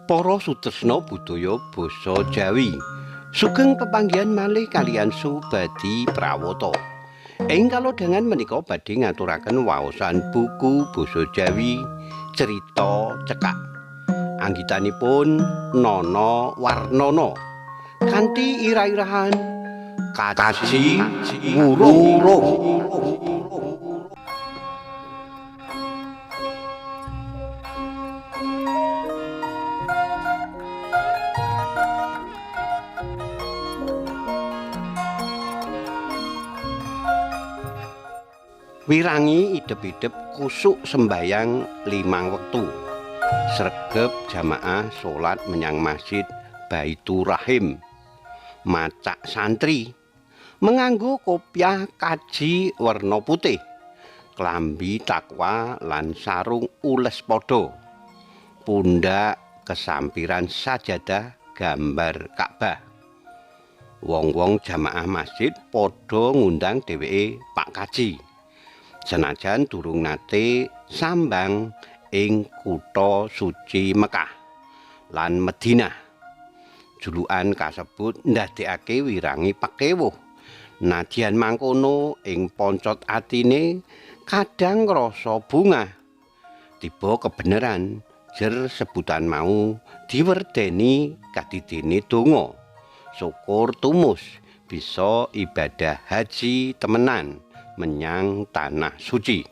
Para sutresna budaya basa Jawi, sugeng pepanggihan malih kaliyan Subadi Prawata. Ing kalodhangan menika badhe ngaturaken waosan buku basa Jawi Crita Cekak. Anggitanipun Nana Warnana kanthi ira-irahan Kaji Wurung. Wirangi idep-idep kusuk sembayang 5 wektu. Sregep jamaah salat menyang masjid Baiturrahim. Macak santri menganggo kopiah kaji werna putih, klambi takwa lan sarung ules padha. Pundak kesampiran sajadah gambar Ka'bah. Wong-wong jamaah masjid padha ngundang dheweke Pak Kaji. Senajan durung nate sambang ing kutha suci Mekah lan Madinah. Julukan kasebut ndadekake Wirangi pekewuh. Nadyan mangkono ing poncot atine kadang ngrasa bungah. Tiba kebeneran jer sebutan mau diwerdeni kadidene donga. Syukur tumus bisa ibadah haji temenan menyang tanah suci.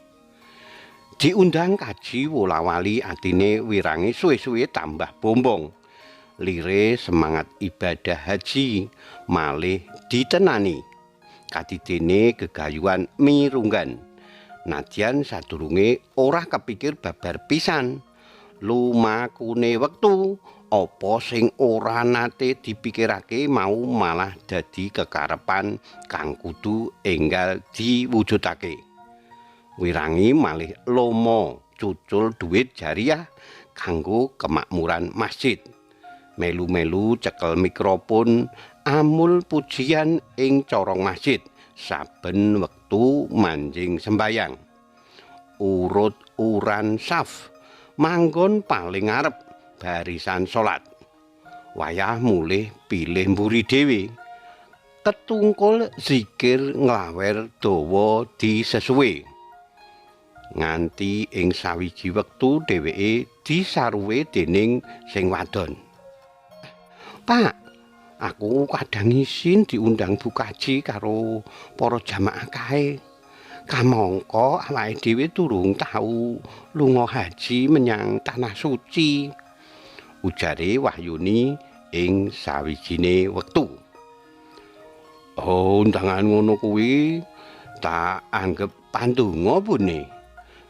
Diundang kaji wola-wali atine Wirangi suwe-suwe tambah bombong. Lire semangat ibadah haji malih ditenani. Kadidene gegayuhan mirunggan. Nadyan sadurunge ora kepikir babar pisan. Lumakune wektu apa sing ora nate dipikirake mau malah dadi kekarepan kang kudu enggal diwujudake. Wirangi malih lomo cucul duit jariah kanggo kemakmuran masjid. Melu-melu cekel mikrofon amul pujian ing corong masjid saben wektu manjing sembayang. Urut-uran saf manggon paling ngarep barisan salat. Wayah mulih pilih mburi dhewe. Ketungkul zikir nglawer dawa disesuwe. Nganti ing sawiji wektu dheweke disaruwe dening sing wadon. Pak, aku kadang isin diundang Bu Kaji karo para jamaah kae. Kamangka awake dhewe durung tau lunga haji menyang tanah suci. Ujare Wahyuni ing sawijine wektu. Oh, undangan ngono kuwi tak anggep pandonga bune.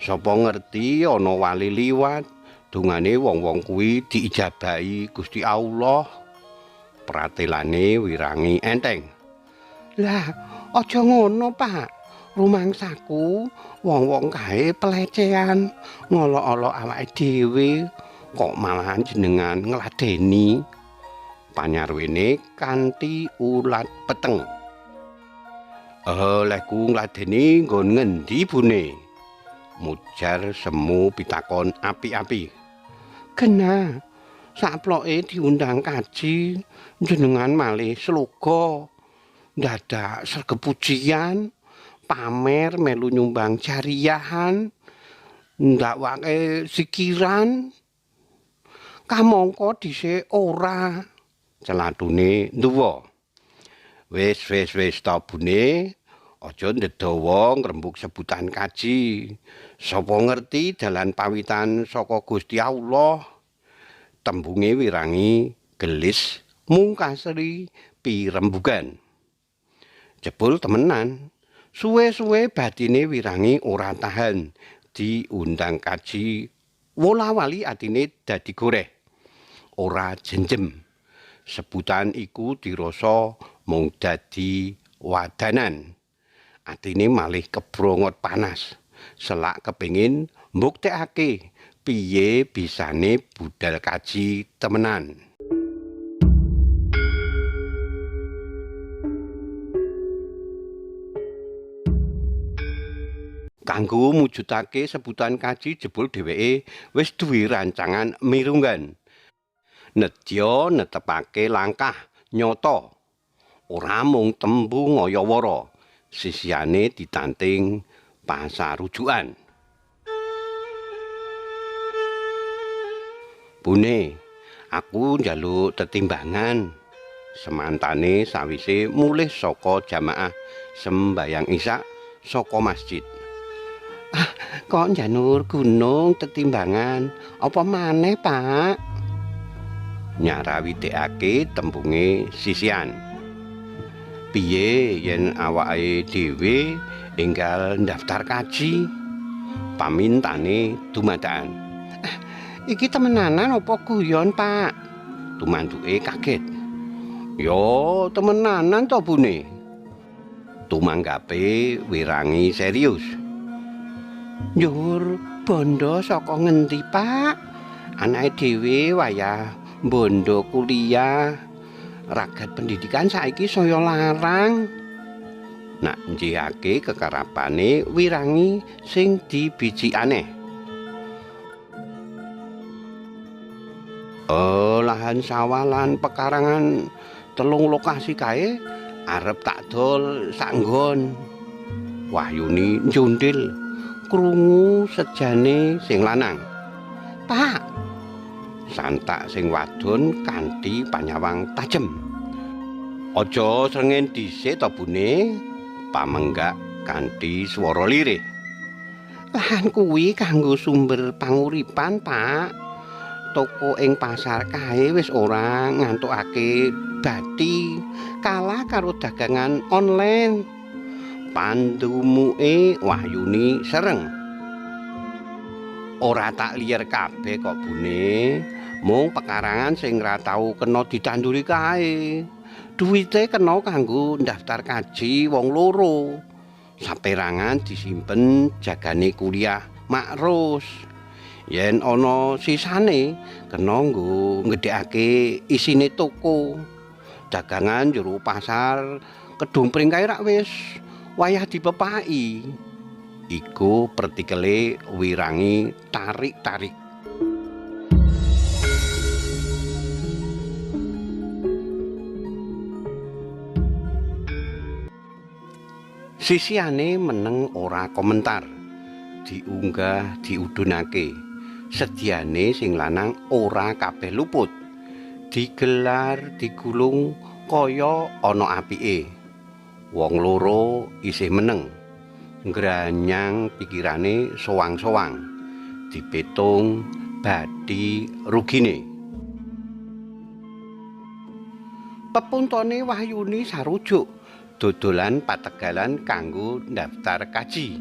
Sapa ngerti ana wali liwat, dongane wong-wong kuwi diijabahi Gusti Allah. Pratelane Wirangi enteng. Lah, aja ngono, Pak. Rumangsaku wong-wong kae pelecehan, ngolok-olok awake dhewe. Kok malahan jenengan ngladeni? Panyarwene kanthi ulat peteng. Lehku ngladeni nggon ngendi bune? Mujar semu pitakon api-api. Kena saploke diundang kaji, jenengan malih sloga, ndadak sregep pujian, pamer melu nyumbang jariahan, ndakwake sikiran. Kamangka dhisik ora, celatune nduwa. Wis wis wis ta bune, aja ndedawa ngrembug sebutan kaji. Sapa ngerti dalan pawitan saka Gusti Allah. Tembunge Wirangi gelis mungkasri pirembugan. Jebul temenan, suwe-suwe batine Wirangi ora tahan diundang kaji. Wola-wali atine dadi goreh. Ora jenjem. Sebutan iku dirasa mung dadi wadanan. Atine malih kebrongot panas. Selak kepingin mbuktekake piye bisane budal kaji temenan. Kanggo mujudake sebutan kaji jebul dheweke wis duwe rancangan mirunggan. Nedya netepake langkah nyata. Ora mung tembung ayawara, sisihane ditanting pasarujukan. Bune, aku njaluk tetimbangan. Semantane sawise mulih saka jamaah sembayang Isya saka masjid. Ah, kok njanur gunung tetimbangan? Apa maneh, Pak? Nyarawidekake tembunge sisian. Piye yen awake dhewe enggal ndaftar kaji? Pamintane dumadakan. Ah, iki temenanan apa guyon, Pak? Tumanduke kaget. Yo, temenanan to, Bune. Tumanggape wirangi serius. Njur bondo saka ngendi, Pak? Anake dhewe wayah bondo kuliah. Ragat pendidikan saiki saya larang. Nak njihake kekarapane wirangi sing dibiji aneh. Oh, lahan sawah lan pekarangan telung lokasi kae arep tak dol sak nggon. Wahyuni njundil krungu sejane sing lanang. Pak, santak sing wadon kanthi panyawang tajem. Aja srengen dhisik to, Bune, pamenggak kanthi swara lirih. Lahan kuwi kanggo sumber panguripan, Pak. Toko ing pasar kae wis ora ngantukake bathi, kalah karo dagangan online. Pandumuke Wahyuni sereng. Ora tak liyer kabeh kok, Bune. Mung pekarangan sing ra tau kena ditanduri kae. Duwite kena kanggo ndaftar kaji wong loro. Saperangan disimpen jagane kuliah Makrus. Yen ana sisane kena nggo ngedhekake isine toko. Dagangan jero pasar Kedungpring kae rak wis wayah dipepaki. Iku pertikele wirangi tarik-tarik. Sisihane meneng ora komentar. Diunggah diudunake. Sediane sing lanang ora kabeh luput. Digelar digulung kaya ana apike. Wong loro isih meneng. Ngranyang pikirane sowang-sowang. Dipetung bathi rugine. Pepuntone Wahyuni sarujuk dodolan pategalan kanggo ndaftar kaji.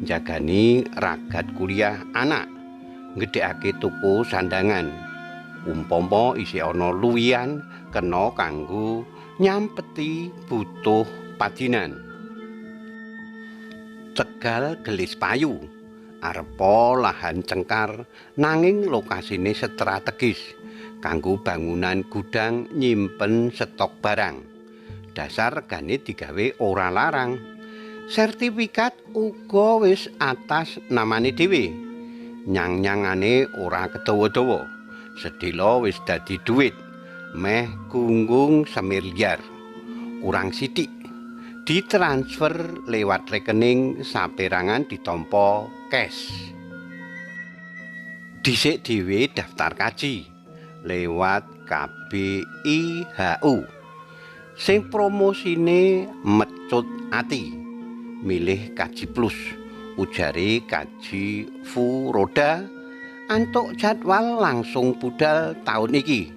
Njagani ragat kuliah anak, ngedhekake toko sandangan. Umpama isih ana luwihan kena kanggo nyampeti butuh padinan. Tegal gelis payu, arepa lahan cengkar nanging lokasine strategis kanggo bangunan gudang nyimpen stok barang. Dasar regane digawe ora larang. Sertifikat uga wis atas namane dhewe. Nyang-nyangane ora kedawa-dawa. Sedhela wis dadi duit, meh gunggung semiliar. Kurang sithik ditransfer lewat rekening saperangan ditampa cash. Dhisik dhewe daftar kaji lewat KBIHU. Sing promosine mecut ati, milih kaji plus, ujare kaji furoda, antuk jadwal langsung budal tahun iki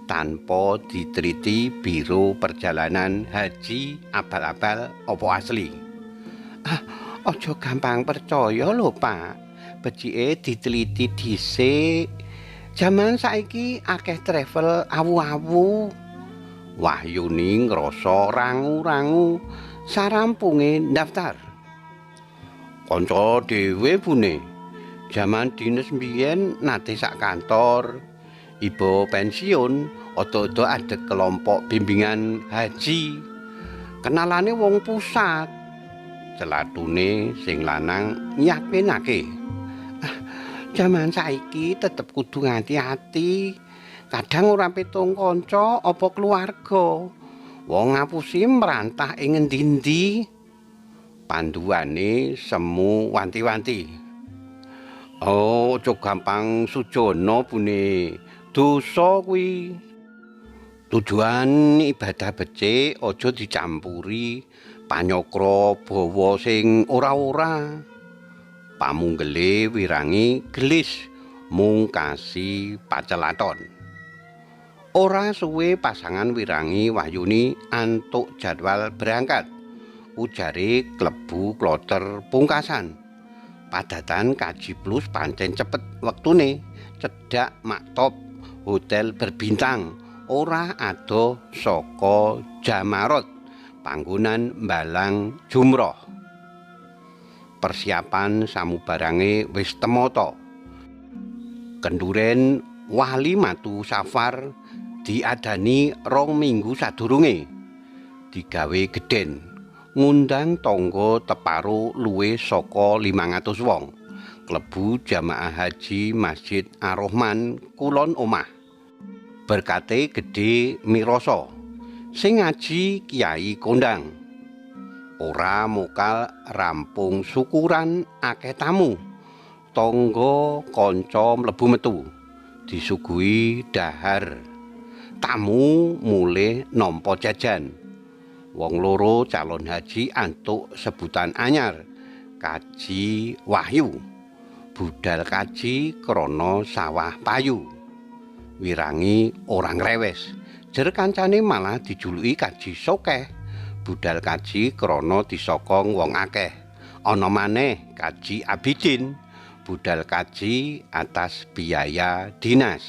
tanpa diteliti biro perjalanan haji abal-abal opo asli. Ah, aja gampang percaya lho, Pak. Becike diteliti dhisik. Jaman saiki akeh travel awu-awu. Wahyuni ngrasa rangu-rangu sarampunge ndaftar. Kanca dhewe, Bune. Jaman dines mbiyen nate sak kantor, iba pensiun, odo-odo adeg kelompok bimbingan haji. Kenalane wong pusat. Celatune sing lanang yakinake. Ah, jaman saiki tetep kudu ngati-ati. Kadang ora petung kanca apa keluarga. Wong ngapusi merantah ing ngendi-endi. Panduane semu wanti-wanti. Oh, aja gampang sujana bune. Dosa kuwi. Tujuan ibadah becik aja dicampuri panyokra bawa sing ora-ora. Pamunggele wirangi gelis mungkasi pacelaton. Ora suwe pasangan Wirangi Wahyuni antuk jadwal berangkat. Ujare klebu kloter pungkasan. Padatan Kaji Plus pancen cepet wektune, cedhak maktop hotel berbintang, ora adoh saka Jamarot, panggonan mbalang jumroh. Persiapan samubarange wis temata. Kenduren wali matu safar diadani 2 minggu sadurunge. Digawe gedhen, ngundang tangga teparo luwih saka 500 wong. Klebu jamaah haji Masjid Ar-Rahman kulon omah. Berkate gedhe mirasa. Sing ngaji kiai kondang. Ora mokal rampung syukuran akeh tamu. Tangga kanca mlebu metu. Disuguhi dahar. Tamu mulih nampa jajan. Wong loro calon haji antuk sebutan anyar, Kaji Wahyu. Budal kaji krana sawah payu. Wirangi ora ngrewes. Jer kancane malah dijuluki Kaji Sokeh. Budal kaji krana disokong wong akeh. Ana maneh Kaji Abidin, budal kaji atas biaya dinas.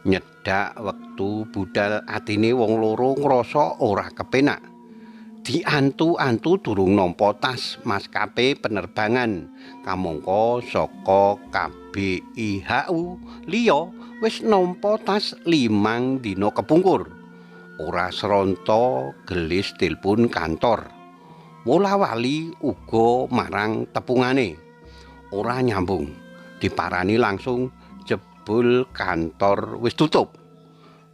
Nyedak wektu budal atine wong loro ngrasa ora kepenak. Diantu-antu durung nampa tas maskape penerbangan kamangka saka KBIHU liya wis nampa tas 5 dina kepungkur. Ora sronta gelis tilpun kantor. Wola-wali uga marang tepungane. Ora nyambung. Diparani langsung jebul kantor wis tutup.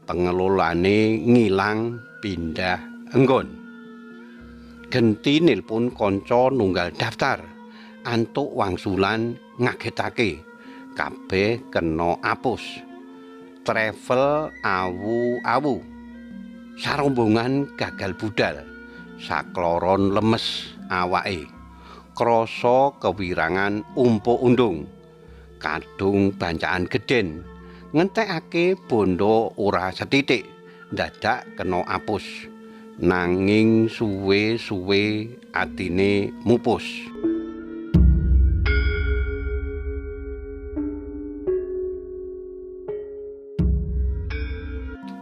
Pengelolane ngilang pindah enggon. Genti nilpun kanca nunggal daftar. Antuk wangsulan ngagetake. Kabeh kena apus. Travel awu-awu. Sarombongan gagal budal. Sakloron lemes awake. Krasa kewirangan umpuk-undung. Kadung bancaan gedhen. Ngentekake bondo ora sethithik. Dadak kena apus. Nanging suwe-suwe atine mupus.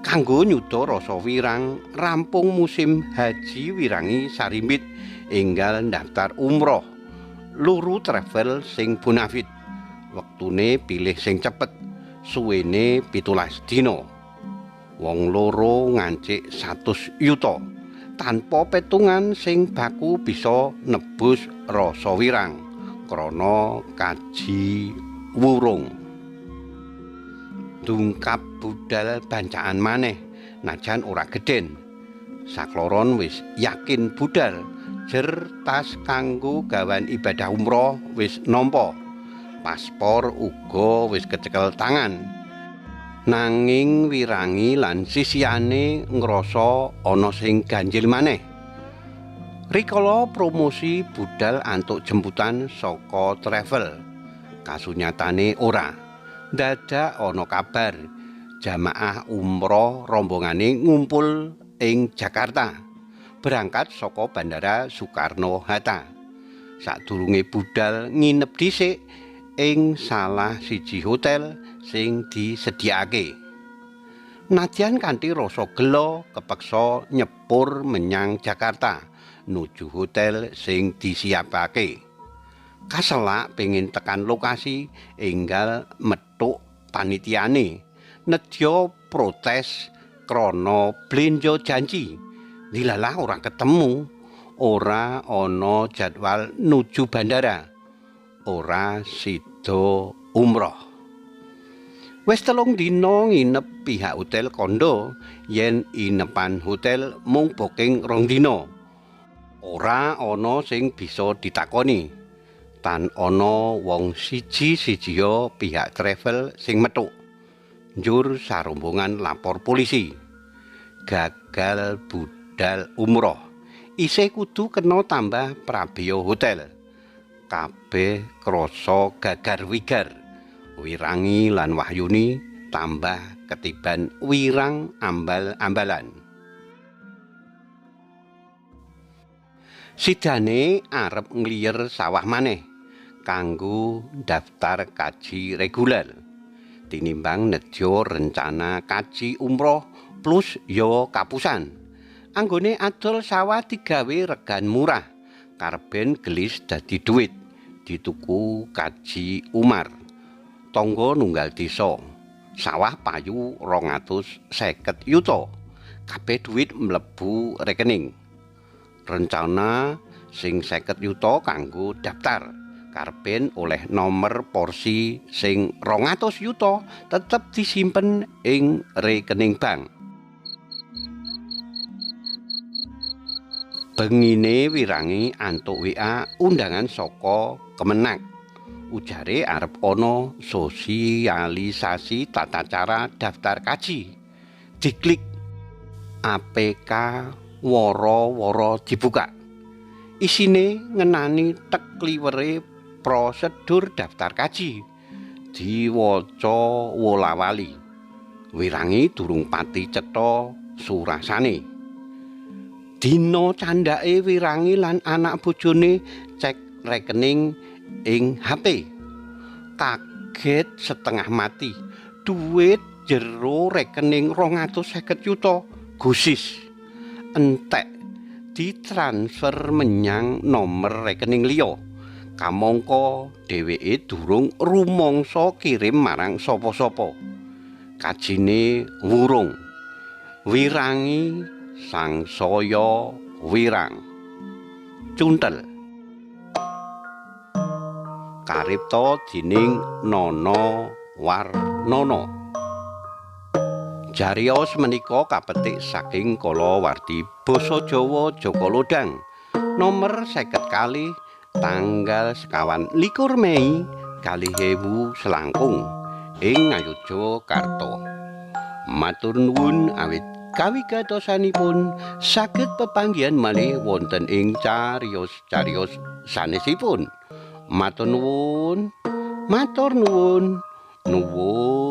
Kanggo nyuda rasa wirang, rampung musim haji Wirangi sarimbit enggal ndaftar umroh. Luru travel sing bonafit. Wektune pilih sing cepet, suwene 17 dina. Wong loro ngancik 100 yuta. Tanpa petungan sing baku bisa nebus rasa wirang krana kaji wurung. Dungkap budal bancaan maneh najan ora gedhen. Sakloron wis yakin budal, jer tas kanggo gawan ibadah umroh wis nampa. Paspor uga wis kecekel tangan. Nanging Wirangi lan sisihane ngrasa ana sing ganjil maneh. Rikala promosi budal antuk jemputan saka travel. Kasunyatane ora. Dadak ana kabar jamaah umroh rombongane ngumpul ing Jakarta. Berangkat saka Bandara Soekarno-Hatta. Sadurunge budal nginep dhisik ing salah siji hotel sing disediakake. Nadyan kanthi rasa gela kepeksa nyepur menyang Jakarta nuju hotel sing disiapake. Kaselak pengin tekan lokasi enggal metuk panitiane. Nedya protes krana blanja janji. Dilalah ora ketemu, ora ana jadwal nuju bandara, ora sida umroh. Wis 3 dina nginep pihak hotel kandha yen inepan hotel mung booking 2 dina. Ora ana sing bisa ditakoni. Tan ana wong siji-sijiya pihak travel sing metuk. Njur sarombongan lapor polisi. Gagal budal umroh. Isih kudu kena tambah prabeya hotel. Kabeh krasa gagar wigar. Wirangi lan Wahyuni tambah ketiban wirang ambal-ambalan. Sidane arep ngliyer sawah maneh kanggo daftar kaji reguler. Tinimbang nedya rencana kaji umroh plus ya kapusan. Anggone adol sawah digawe regan murah, karben gelis dadi duit, dituku kaji Umar. Tangga nunggal desa. Sawah payu 250 yuta. Kabeh duit mlebu rekening. Rencana sing 50 yuta kanggo daftar. Karben oleh nomor porsi sing 200 yuta tetep disimpen ing rekening bank. Bengine Wirangi antuk WA undangan saka Kemenak. Ujare arep ana sosialisasi tata cara daftar kaji. Diklik APK woro-woro dibuka. Isine ngenani tek kliwere prosedur daftar kaji. Diwaca wola-wali. Wirangi durung pati cetha surasane. Dina candhake Wirangi lan anak bojone cek rekening ing HP. Kaget setengah mati. Duit jero rekening 250 yuta gosis. Entek ditransfer menyang nomor rekening liya. Kamangka dheweke durung rumangsa kirim marang sapa-sapa. Kajine wurung. Wirangi sangsaya wirang. Cuntel. Karipta dening Nono Warnono. Cariyos menika kapetik saking kalawarti Basa Jawa Jaka Lodhang nomor 52 tanggal 24 Mei 2000 selangkung ing Ngayogyakarta. Matur nuwun awit kawigatosanipun saged pepanggihan malih wonten ing cariyos-cariyos sanesipun. Matur nuwun, matur nuwun, nuwun.